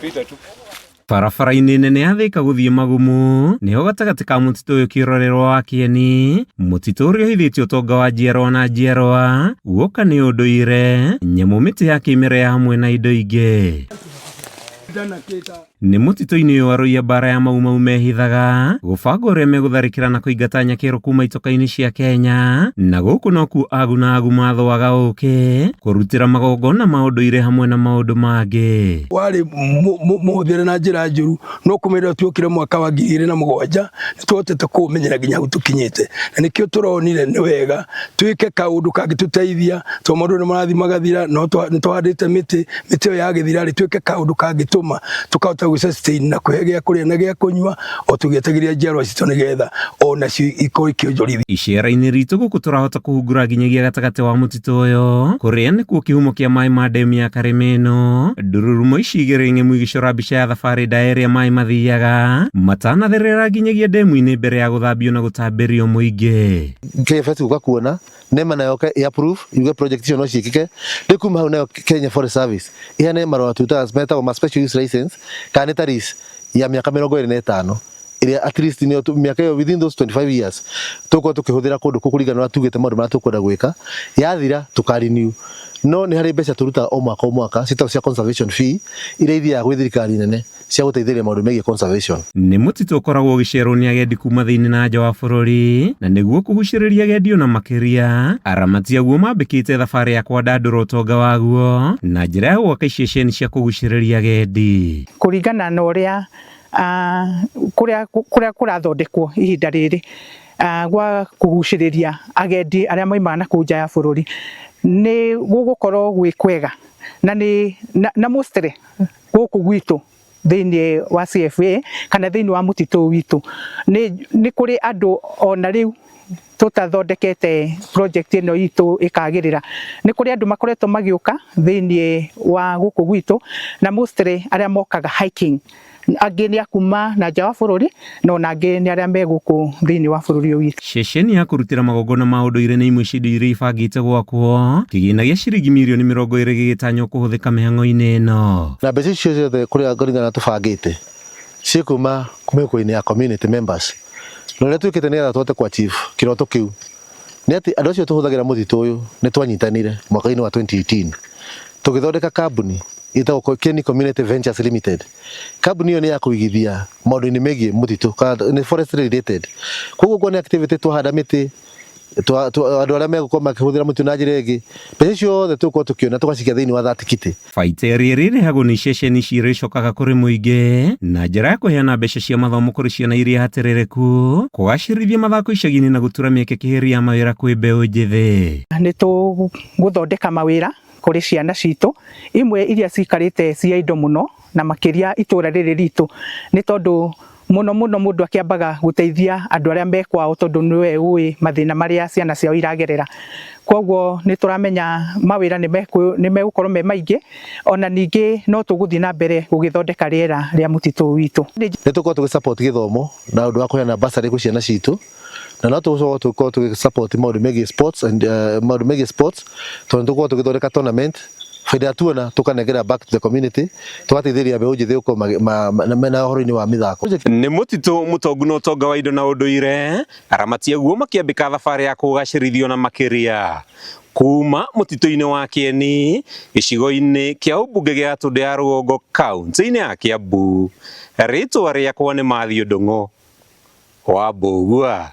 Pita tu. Barabara-inĩ nene ya Thika gũthiĩ Magumu nĩho gatagatĩ ka mũtitũ ũyũ kĩrorerwa wa Kĩeni, mũtitũ ũrĩa ũhithĩtie ũtonga wa njiarwa na njiarwa, guoka nĩ ũndũire, nyamũ, mĩtĩ ya kĩmerera hamwe na indo ingĩ. Nĩ mũtitũ-inĩ ũyũ arũi a mbara ya Mau Mau mehithaga gũbanga ũrĩa megũtharĩkĩra na kũingata nyakĩro kuma itoka-inĩ cia Kenya, na gũkũ nokuo agu na agu mathũaga ũkĩ, kũrutĩra magongona ma ũndũire hamwe na maũndũ mangĩ. Warĩ mũhũthĩre na njĩra njũru, no kuma rĩrĩa tuokire mwaka wa 2007 nĩ tũhotete kũũmenyera nginya hau tũkinyĩte, na nĩkĩo tũronire nĩ wega twĩke kaũndũ kangĩtũteithia tondũ maũndũ nĩ marathiĩ magathira, no nĩ tũhandĩte mĩtĩ, mĩtĩ ĩyo yagĩthira rĩ, twĩke kaũndũ kangĩtũma tũkahota gwĩ sustain na kũhe gĩa kũrĩa na gĩa kũnyua o tũgĩetagĩrĩra njiarwa citũ nĩgetha o nacio ikorwo ikĩonjorithia. Icera-inĩ ritũ gũkũ tũrahota kũhungura nginyagia gatagatĩ wa mũtitũ ũyũ, kũrĩa nĩkuo kĩhumo kĩa maĩ ma ndemu ya Karĩma ĩno. Ndururumo ici igĩrĩ ng'emu igĩcora mbica ya thabarĩ ndaya ĩrĩa maĩ mathiaga matanatherera nginyagia ndemu-inĩ mbere ya gũthambio na gũtambĩrio mũingĩ. KFS gũka kuona NEMA nayo yoke ĩ approve yuge project icio no ciĩkĩke. Rĩu kuma hau nayo Kenya Forest Service iheane marũa twĩtaga metagwo ma special use license kana nĩ ta lease ya mĩaka 25 ĩrĩa at least nĩyo mĩaka ĩyo, within those 25 years, tũgũkorwo tũkĩhũthĩra kũndũ kũu kũringana na ũrĩa tugĩte maũndũ marĩa tũkwenda gwĩka. Yathira tũka renew, no nĩ harĩ mbeca tũrutaga o mwaka o mwaka ciĩtagwo cia conservation fee iria ithiaga gwĩ thirikari nene cia gũteithĩrĩria maũndũ megiĩ conservation. Nĩ mũtitũ ũkoragwo ũgĩcerwo nĩ agendi kuma thĩinĩ na nja wa bũrũri, na nĩguo kũgucĩrĩria agendi ona makĩria, aramati aguo mambĩkĩte thabarĩ ya kwandandũra ũtonga waguo na njĩra ya gwaka iceceni cia kũgucĩrĩria agendi. Kũringana na ũrĩa kũrĩa kũrathondekwo ihinda rĩrĩ gwa kũgucĩrĩria agendi arĩa maumaga na kũu nja ya bũrũri, nĩ gũgũkorwo gwĩ kwega na nĩ na mostly gũkũ gwitũ thĩinĩ wa CFA kana thĩinĩ wa mũtitũ witũ nĩ kũrĩ andũ ona rĩu tũtathondekete project ĩno itũ ĩkagĩrĩra. Nĩ kũrĩ andũ makoretwo magĩũka thĩinĩ wa gũkũ gwitũ, na mostly arĩa mokaga hiking, angĩ nĩ akuma na nja wa bũrũri, no ona angĩ nĩ arĩa me gũkũ thĩinĩ wa bũrũri ũyũ witũ. Ceceni ya kũrutĩra magongona ma ũndũire nĩ imwe cia indo iria ibangĩte gwakwo, kĩgĩna gĩa ciringi mirioni 20 gĩgĩtanywo kũhũthĩka mĩhang'o-inĩ ĩno. Na mbeca icio ciothe kũrĩa kũringana na tũbangĩte cikuma mĩhuko-inĩ ya community members, na ũrĩa twĩkĩte nĩgetha tũhote kũ achieve kĩroto kĩu nĩ atĩ andũ acio tũhũthagĩra mũtitũ ũyũ nĩ twanyitanire mwaka-inĩ wa 2018 tũgĩthondeka kambuni ĩtagwo Kieni Community Ventures Limited. Kambuni ĩyo nĩ ya kũigithia maũndũ-inĩ megiĩ mũtitũ kana nĩ forest related. Koguo kwa nĩ activity twahanda mĩtĩ, andũ arĩa megũkorwo makĩhũthĩra mũtitũ na njĩra ĩngĩ, mbeca ciothe tũgũkorwo tũkĩona tũgacikia thĩinĩ wa that kitty. Baita ĩrĩa ĩrĩrĩhagwo nĩ ceceni ici ĩrĩcokaga kũrĩ mũingĩ na njĩra ya kũheana mbeca cia mathomo kũrĩ ciana iria hatĩrĩrĩku, kũgacĩrithia mathako icagi-inĩ na gũtura mĩeke kĩhĩri ya mawĩra kwĩ mbeũ njĩthĩ. Nĩ tũgũthondeka mawĩra kũrĩ ciana citũ imwe iria cikarĩte cia indo mũno, na makĩria itũra rĩrĩ ritũ, nĩ tondũ mũno mũno mũndũ akĩambaga gũteithia andũ arĩa me kwao, tondũ nĩwe ũĩ mathĩna marĩa ciana ciao iragerera. Koguo nĩ tũramenya mawĩra nĩ megũkorwo me maingĩ, ona ningĩ no tũgũthiĩ na mbere gũgĩthondeka rĩera rĩa mũtitũ witũ. Nĩ tũkorwo tũgĩ support gĩthomo na ũndũ wa kũheana bursary kwĩ ciana citũ, na no tũgũkorwo tũgĩkorwo tũgĩ support maũndũ megiĩ sports and maũndũ megiĩ sports, tondũ nĩ tũgũkorwo tũgĩthondeka tournament. Baida tuona tũkanengera back to the community, tũgateithĩrĩria mbeũ njĩthĩ gũkorwo mena ũhoro-inĩ wa mĩthako. Nĩ mũtitũ mũtongu na ũtonga wa indo na ũndũire, aramati aguo makĩambĩka thabarĩ ya kũgacĩrithio na makĩria. Kuma mũtitũ-inĩ wa Kĩeni, gĩcigo-inĩ kĩa ũmbunge gĩa Gatũndũ ya Rũgongo, kaunti-inĩ ya Kiambu, rĩtwa rĩakwa nĩ Matthew Ndung'u wa Mbũgua.